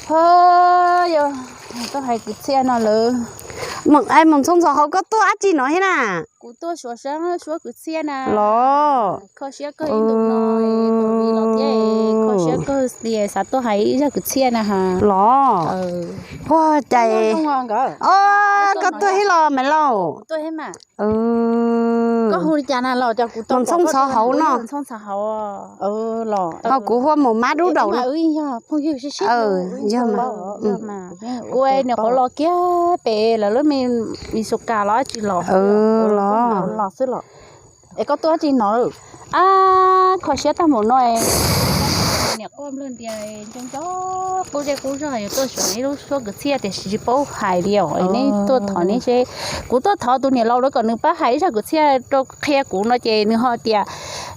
Yog tuaj hais kwv txhiaj no lawm. Mus ntxhov ntxhov hauv koj tuaj dab tsi no thiab na? Kuv tuaj suav seeb suab kwv txhiaj na. Los kho siab kawg ib ntus no, los thiab kho siab kawg tias xav tuaj hais ib zaj kwv txhiaj na ha. Los, ua cas, o, koj tuaj thiab los Maiv Lauj? Mus ntxhov ntxhov hauv no. Ho kuv hu ua Maiv Dub Daum. Yog, kuv nyuam qhuav los kiag pem lawv lub me, me xu kas los tsis los. Los xwb los. Es koj tuaj tsis no? A, kho siab tag mus no. Niam quaj nplawg ntias nco nco qub zej qub zog yuav tuaj xyuas ib lub suab kwv txhiaj tiam sis tsis paub hais li os. Neb tuaj thov neb seb, kuv tuaj thov tus niam laus lawv kom nws pab hais ib zaj kwv txhiaj rau qhia kuv no ces nws ho tias,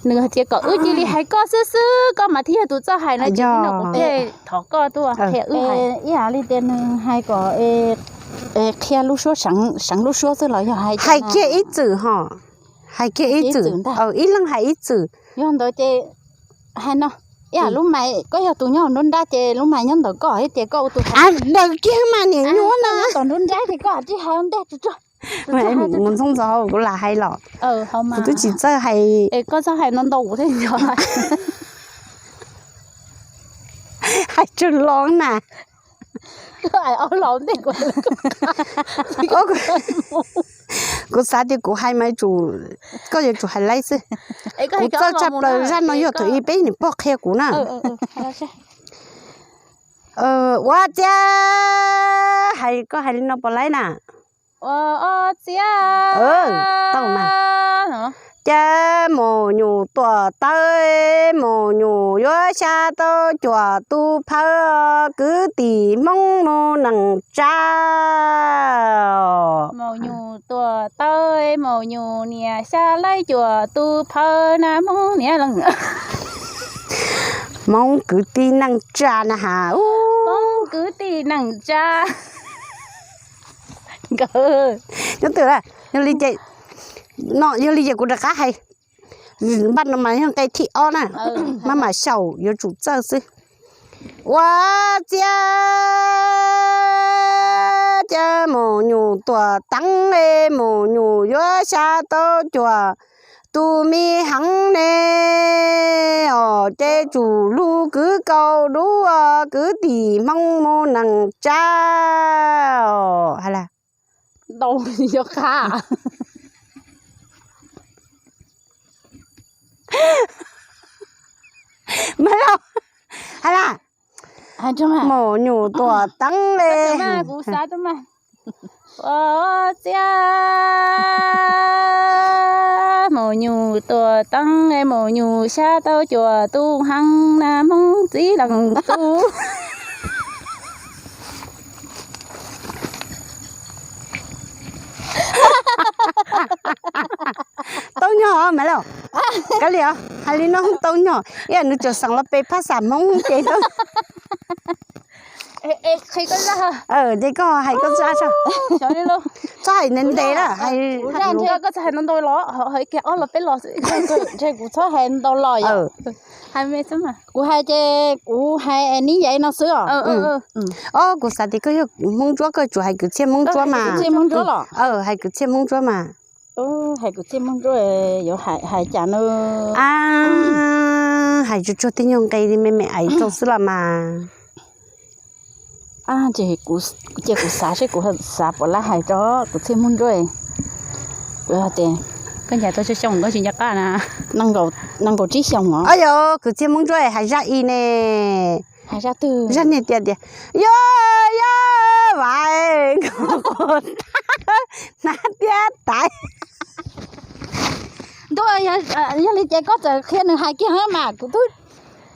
nws hais tias kom wb cia li hais koj xwb xwb, koj mas thiaj yog tus txawj hais no ces kuv thiaj thov koj tuaj qhia wb hais. Ib yam li tias nws hais kom qhia lub suab, seev lub suab xwb los yog hais, hais kiag ib txwm ho, hais kiag ib txwm, ib leeg hais ib txwm. Yog ntawd ces hais no, ib yam lub mais koj yog tus nyob nruab nrab ces lub mais nyob ntawm koj thiab ces koj ua tus hais ntawd kiag mas niam nyuam na. Tom nruab nrab ces koj tsis hais ntej tsuag tsuag. Mus ntxhov ntxhov kuv lam hais los, kuv twb tsis txawj hais. Es koj txawj hais no ntau kuv thiaj nco. Hais tsuag los na. Kuv xav tias kuv hais mas tsum, koj yuav tsum hais laib xwb. Kuv txawj tshaj plaws zaj no yog thaum ub peb niam pog qhia kuv na. Ua txiab, hais koj hais li no puas laib na? Ua txiab, tau mas. Cas maum nyuam tuam tawb, maum nyuam yuav xya tau cuam tu phawv, kwv tij Hmoob mus neej tsa. Maum nyuam tuam tawb, maum nyuam niam xya laib cuam tu phawv na Hmoob niam. Hmoob kwv tij neej tsa na has. Hmoob kwv tij neej tsa. Nkawd nyob twg lawm? Yog li ces, no yog li ces kuv rov qab hais. Npaj no mas yog nqe thib ob na. Maj mam xyaum yuav tsum txawj xwb. Ua txiab, cas maum nyuam tuam teeb, maum nyuam yuav xya tau cuam tu mi heev ne. Os, ces tsum lug kwv kaus dub, kwv tij Hmoob mus neej tsa. Os, hais las. Ntau yog qab. Mas lauj, hais las. Maum nyuam tuam teeb le. Ua txiab, maum nyuam tuam teeb, maum nyuam xya tau cuam tu heev na Hmoob txiv leej tub. Tau nyog mas lauj. Kav liam, hais li no tau nyog, ib yam nws tseem xeem los pem phaj xam Hmoob ces tau. Ces koj hais koj zaj, txhob hais ntev ntev na, hais, koj txhob hais ntau ntau los, hais kiag ob los peb los. Ntshe kuv txhob hais ntau los yom. Kuv hais ces kuv hais nib yaiv no xwb os. Os, kuv xav tias koj yog Hmoob Ntsuab, koj tsum hais kwv txhiaj Hmoob Ntsuab mas. Hais kwv txhiaj Hmoob Ntsuab mas. Hais kwv txhiaj Hmoob Ntsuab yuav hais cas no? Hais tsuag tsuag tej nyuag nqe me me ais rau xwb los mas. Ces kuv xav seb kuv xav puas lab hais rau kwv txhiaj Hmoob Ntsuab. Kuv tias, koj ncaim tau tsawg xyoo koj tsis nco qab na? Nees nkaum tsib xyoo os. Yog kwv txhiaj Hmoob Ntsuab hais zaj i ne. Hais zaj twg? Zaj niag tias tias, yog, yog, vais, nkaus quav tawb, hnav tiab tais. Ntuj, yog li ces koj txawm qhia nws hais kiag mas kuv twb,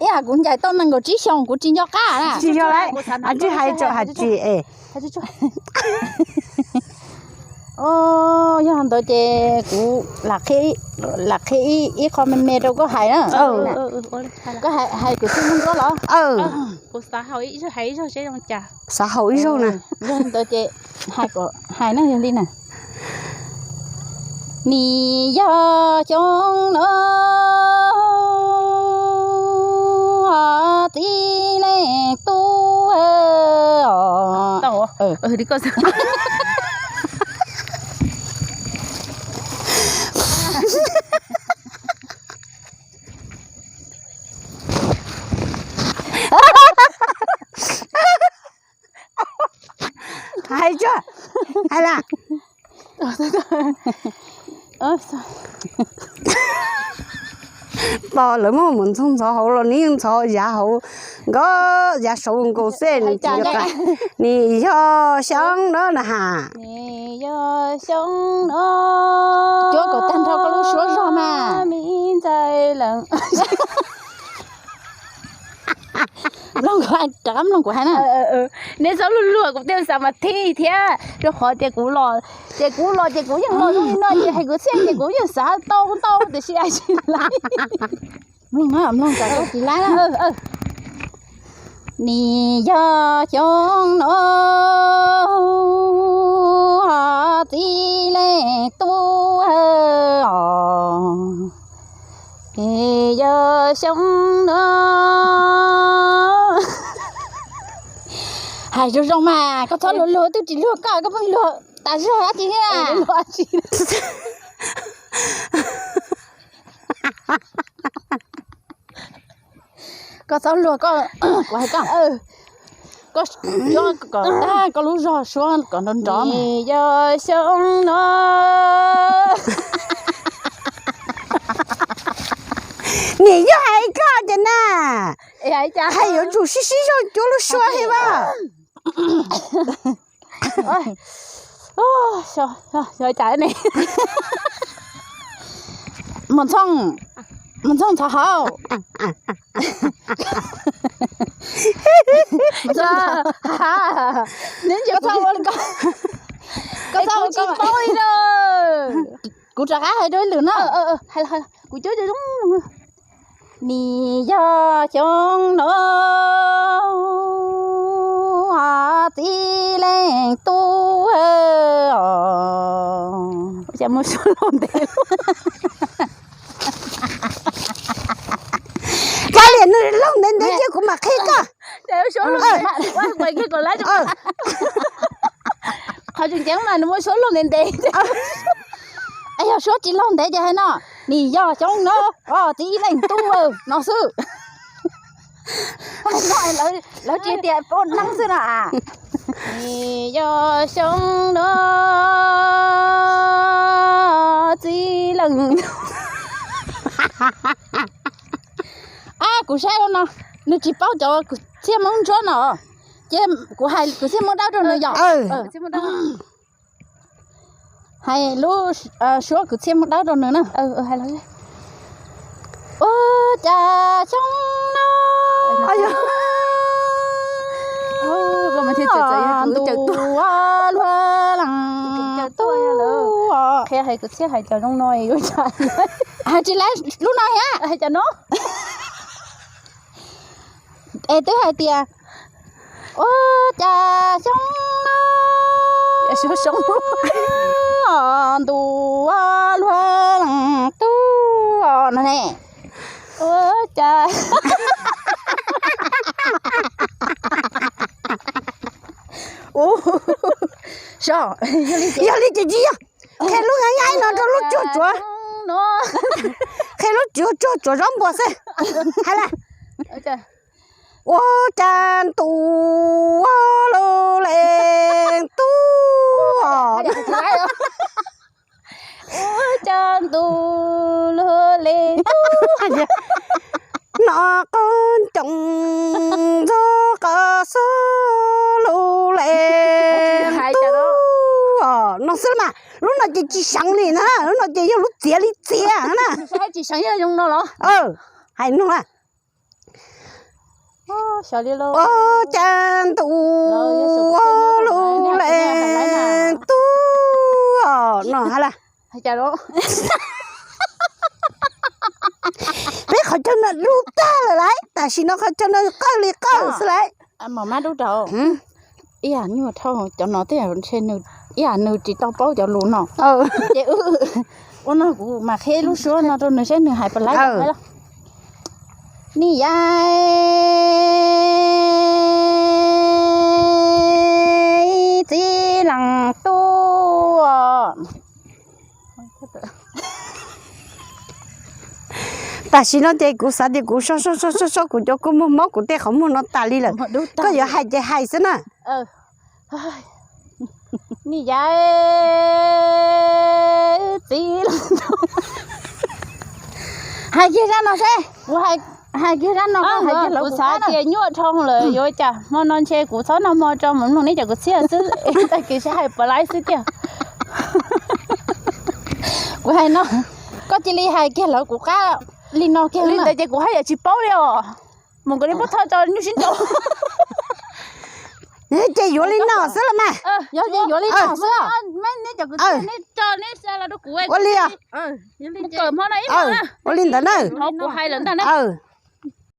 ib yam kuv ncaim tau nees nkaum tsib xyoo kuv tsis nco qab na. Tsis yog lawm, tsis hais tso, hais tsis es. Yog ntawd ces kuv lam qhia ib qho me me rau koj hais na. Koj hais kwv txhiaj Hmoob Ntsuab los? Xav haus ib zaug na. Yog ntawd ces hais na, yog li na. Nim yog xyoo no txiv leej tub Li koj hais tso, hais las. Pom lawv muab mus ntxoog ntxhov hauv los nws yeej ntxhov yav hauv, nkawd yav saud nkaus xwb. Nim yog xyoo no na has. Nim yog xyoo no. Cuab kom tag nrho koj lub suab zog mas. Mloog kuv hais, rov qab mloog kuv hais na. Neb txhob luag luag kuv tej xav mas thij thiab, rau qhov tias kuv los, ces kuv los ces kuv yeej los zoo li no, ces hais kwv txhiaj ces kuv yeej xav tau tau tiam sis hais tsis laib. Mloog na, mloog kom tsis laib na. Nim yog xyoo no txiv leej tub os, nim yog xyoo no. Hais zoo zoo mas, koj txhob luag luag, twb tsis luag koj, koj pheej luag tas zog dab tsi thiab. Koj txhob luag koj, kuv hais koj, koj, koj, koj lub zog suab kom nrov nrov mas. Nim yog xyoo no. Nim yog hais koj tias na, hais yuav tsum sib sib zog cuab lub suab thiab mas. Mos Ntxooj, Mos Ntxooj ntxhov hauv. Koj txhob ua li ko. Koj txhob ua li ko. Kuv rov qab hais rau ib lwm na. Kuv cuab zoo. Nim yog xyoo no txiv leej tub os. Cas muaj suab laug ntev luaj. Kav liam nws laug ntev ntev cia kuv mam qhib koj. Qhov tseem ceeb mas nws muaj suab laug ntev ntev. Yog suab tsis laug ntev ces hais no, nim yog xyoo no txiv leej tub no xwb. Lawv tsis tias pab neeb xwb no. Nim yog xyoo no txiv leej. Ab, kuv saib ua no, nws tsis paub cov kwv txhiaj Hmoob Ntsuab no, ces kuv hais kwv txhiaj Hmoob Dawb rau nws yom. Hais lub suab kwv txhiaj Hmoob Dawb rau nws na. Ua cas xyoo no ntuj luag leej tub, qhia hais kwv txhiaj hais cov zoo no. Hais tsis laib lub no thiab, hais cov no. Es twb hais tias, ua cas xyoo no ntuj luag leej tub no ne. Ua cas yog li ces tsis yog. Qhia lub nyaib nyaib no rau lub tsuag tsuav. Qhia lub tsuag tsuav zaub npua xwb. Hais las. Ua cas ntuj luag leej tub. Ua cas ntuj luag leej tub. Noj qab coom ntxog qab xub luag leej tub. No xwb mas, lub no ces tsis seev li na, lub no ces yog lub txiav li txiav na. Tsis seev yog zoo no los? Hais no. Ua cas ntuj luag leej tub no hais las. Peb qhov chaw no dub tag lawm lauj, tam sim no qhov chaw no qawj li qawj xwb lauj. Ib yam nyuag dhau cov no thiab, ntshe nws, ib yam nws tsis tau paub cov lus no. Ces ua no kuv mam qhia lub suab no rau nws saib nws hais puas laib. Nim yog Tam sim no ces kuv xav tias kuv so so so so so kuv cov kua muag mob kuv tej qhov muag no tas li lawm. Koj yuav hais ces hais xwb na. Ni ya txiv, hais kiag zaj no seb, kuv hais kiag zaj no, kuv xav tias nyuaj dhau lawm yuav cas hmo no ntshe kuv txhob noj hmo tso mus mloog neb cov kwv txhiaj xwb, tag kis sib hais pov laib xwb tiag. Kuv hais no, koj cia li hais kiag lawv kuv qab li no kiag li ntawd ces kuv haj yam tsis paub li os. Mus kom li muab tho tso nyuj sib nraus. Ces yuav li no xwb los mas. Yog ces yuav li no xwb. Ua li, ua li ntawd na.